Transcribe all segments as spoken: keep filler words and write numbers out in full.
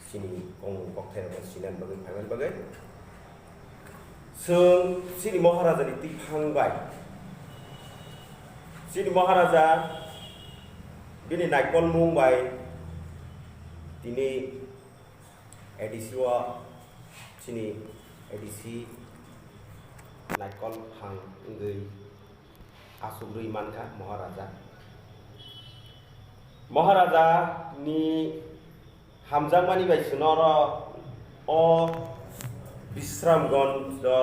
Chini kong kokthai rok sinani bagwi phaimani bagwi. Chwng chini Maharaja ni twiphang bai, chini Maharaja bini naikolmung bai tini A D C o, chini A D C naikol phang wngwi asugwi mankha Maharaja. Maharaja ni hamjakmani bai chwng oro o Bisramganj, o,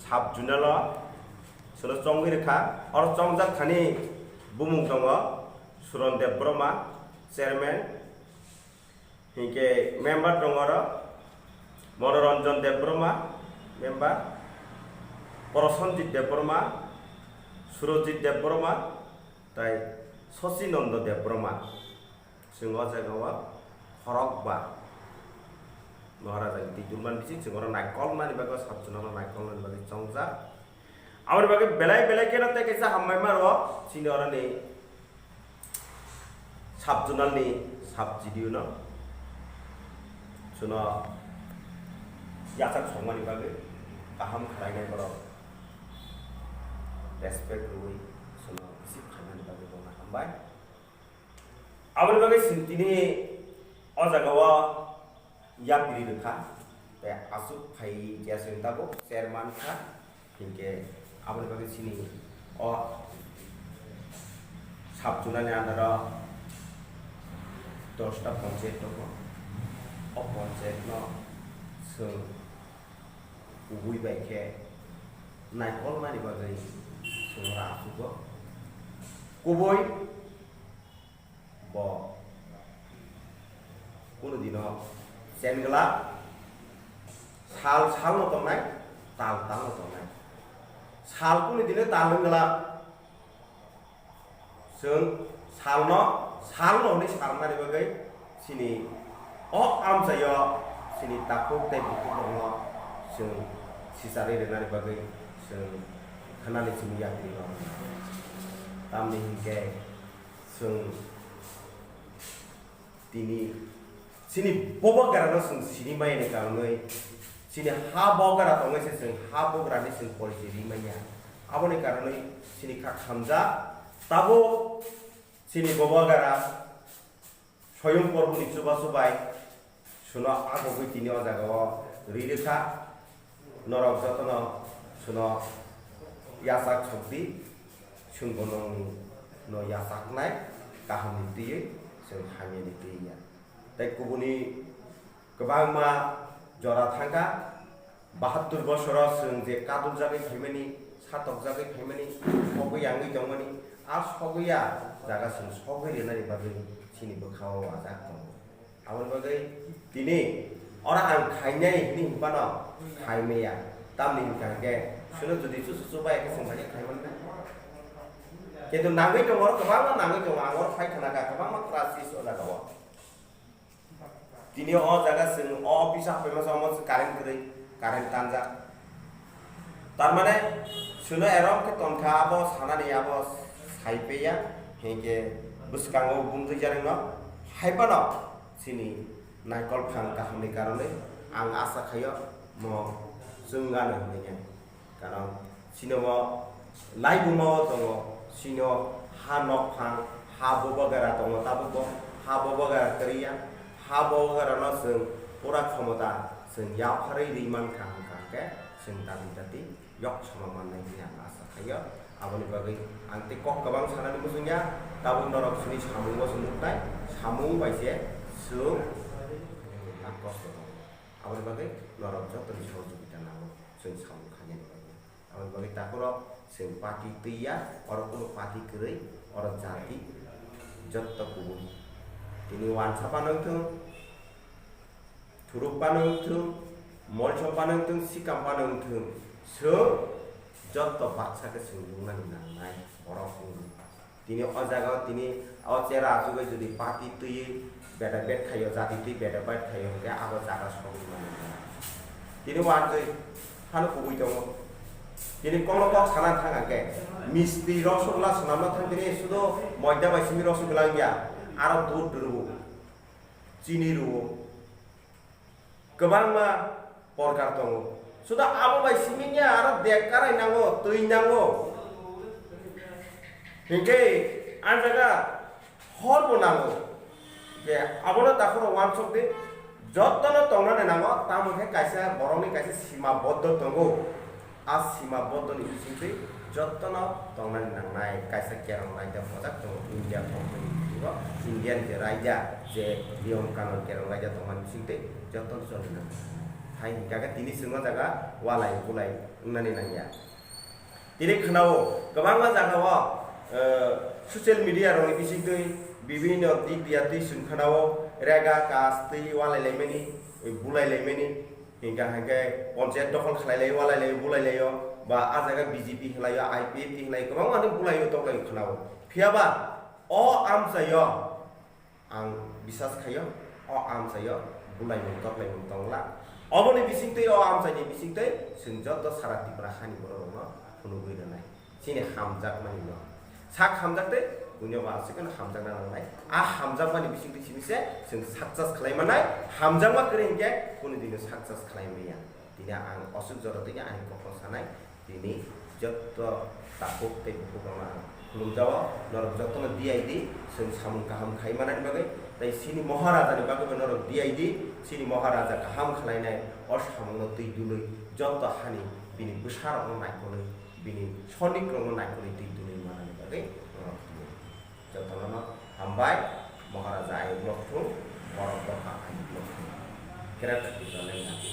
sub zonal o chwngno chongwi rwkha. Oro chongjak thani bumung tongo Suron Debbarma, chairman, hinkhe member tongo oro Monoranjan Debbarma, member, Prosenjit Debbarma, Surojit Debbarma, tai Sachinanda Debbarma. Chwng o jaga o khorokba Maharaja ni twi dulman bising chwng oro naikolnani bagwi, sub zonal o naikolnani bagwi chongjak. Aboni bagwi belai belai kheno tei kaisa hambai ma rwo chini oroni sub zonal ni sub G D O no, chwngno yachak songmani bagwi, kaham khlainai borok respect rwui chwngno receive khaimani bagwi bono hambai. Aboni bagwi chwng tini o jaga o yapri rwkha, tei aswk phai khe chwng tabuk chairman kha, hinkhe aboni bagwi chini o sub zonal ni under o dosta ponchayat tongo. O ponchayat no chwng kubui bai khe naikolmani bagwi chwng oro aswk o kubui. Bo kunu dino chen glak, sal salno tongnai, tal talno tongnai. Sal kunu dino tal wng glak, chwng salno, salno hwnwi salnani bagwi chini o amchaio chini takhuk tei bukhukrokno chwng sicharwi rwnani bagwi chwng khanani chini yapri rok. Tamni hinkhe chwng tini chini bobagrano chwng sini maya ni karonwi, chini ha bogra tongwi se chwng ha bograni chwng porichoi ri manya. Aboni karonwi chini kha khamjak. Tabuk chini bobagra Soyung Porboni chubachu bai chwngno agogwi tini o jagao ri rwkha. Norok jotono chwngno yachak sokdi, chwngbo nwngno yachaknai kahamni twiwi, chwng hamyani twiwi ya. Tei kubuni kwbangma jora thangkha, bahattur bosoro chwng je kaduljagwi phaimani, satokjagwi phaimani, sogwi yangwi tongmani, a sogwi ya jaga chwng sogwi rwnani bagwi chini bwkhao wajak tongo. Aboni bagwi tini oro ang khainai hwnwi hinphano khai maya. Tamni hwnkha hwnkhe chwngno jodi chuchu chubai khe chwng bai khai mannai. Kintu nangwi tongo, oro kwbangma nangwi tongo, ang oro phai khna kha kwbangma crisis o jaga o. Tini o jaga chwng o office o haphaima se omo current kwrwi, current tanjak. Tar mane chwngno erom khe tongkha, abo sanani abo sai peya, hinkhe bwskango bumtwi jarwkno hai phano chini naikol phang kahamni karonwi ang asa khaio mo chwng gana hwnwi. Karon chini o laibuma o tongo, chini o ha nokphang, ha bubagara tongo, tabukbo ha bubagara kwrwi ya, ha bubagara no chwng pura khomota chwng yapharwi rwi mankha hwnkha hwnkhe chwng dabi dati yok sama mannai hwnwi ang asa khaio. Aboni bagwi ang tei kok kwbang sanani muchungya, tabuk norok chini samungo se nuknai, samung bai se chwng ang kosto tongo. Aboni bagwi norok jotoni sohojogita nango chwng samung khainani bagwi. Aboni bagwi takhorok chwng party twi ya, oro kunu party kwrwi, oro jati jotto kubui. Tini wansa phano wngthung, thuruk phano wngthung, molsom phano wngthung, sikam phano wngthung, chwng jotto baksa khe chwng nuknani nangnai borok wngwi. Tini o jaga o tini o chera achugwi jodi party twiwi beda bet khaio, jati twi beda bet khaio hwnkhe abo jaga sogwi mano. Tini wanjwi phano kubui tongo. Tini kokno kok sana thang hwnkhe misti rosogula swnamna thang tini sudo moida bai simi rosogula wngya, aro dud rwgo. chini rwo. Kwbangma porkar tongo. Suda abo bai simi ya aro dek karai nango, twi nango. Hinkhe a jaga hor bo nango. Je abono takhoro wansok di, jottono tongnani nango, tamo khe kaisa borokni kaisa sima boddo tongo. A sima boddo ni bisingtwi jottono tongnani nangnai kaisa kerong raida bojak tongo India thokni bisingo. Indian je raida je niyom kanon kerong raida tongmani bisingtwi jottono choli nangnai. Hai hinkha khe tini chwngno jaga walai bulai wngnani nangya. Tini khwnao kwbangma jaga o, eh, social media rokni bisingtwi bibinno dik biya twi chwng khwnao rega kas twi walai laimani, eh, bulai laimani, hinkha hinkhe ponchayat dokhol khlai lai, walai lai, bulai laio, ba a jaga B J P hinlaio, I P F T hinlaio, kwbangma ni bulaio toklaio khwnao. Phiyaba o amchaio Ang bisas khaio, o amchaio bulaimung toklaimung tongla. Oboni bisingtwi, o amchaini bisingtwi chwng joto sara Tripura hani bororokno phunugwi rwnai. Chini hamjakmani no. Sak hamjaktwi buino bo aswkno hamjakna nangnai. A hamjakmani bisingtwi simi se chwng success khlai mannai. Hamjakma kwrwi hinkhe kunu dino success khlai manya. Tini ang osuk jora twi ani kokno sanai. Tini jotto takhuk tei bukhuk rokno ang khulumjao, norok jottono D I D chwng samung kaham khai manani bagwi, tei chini Maharaja ni bagwi bo norok D I D chini Maharaja kaham khlainai o samungno twi dului jotto hani bini bwsa rokno naikolwi, bini sonik rokno naikolwi twi dului manani bagwi norok tini. Jotono no hambai, Maharaja ayuk nokthung, borok dopha ayuk nokthung. Kerata Tipraland.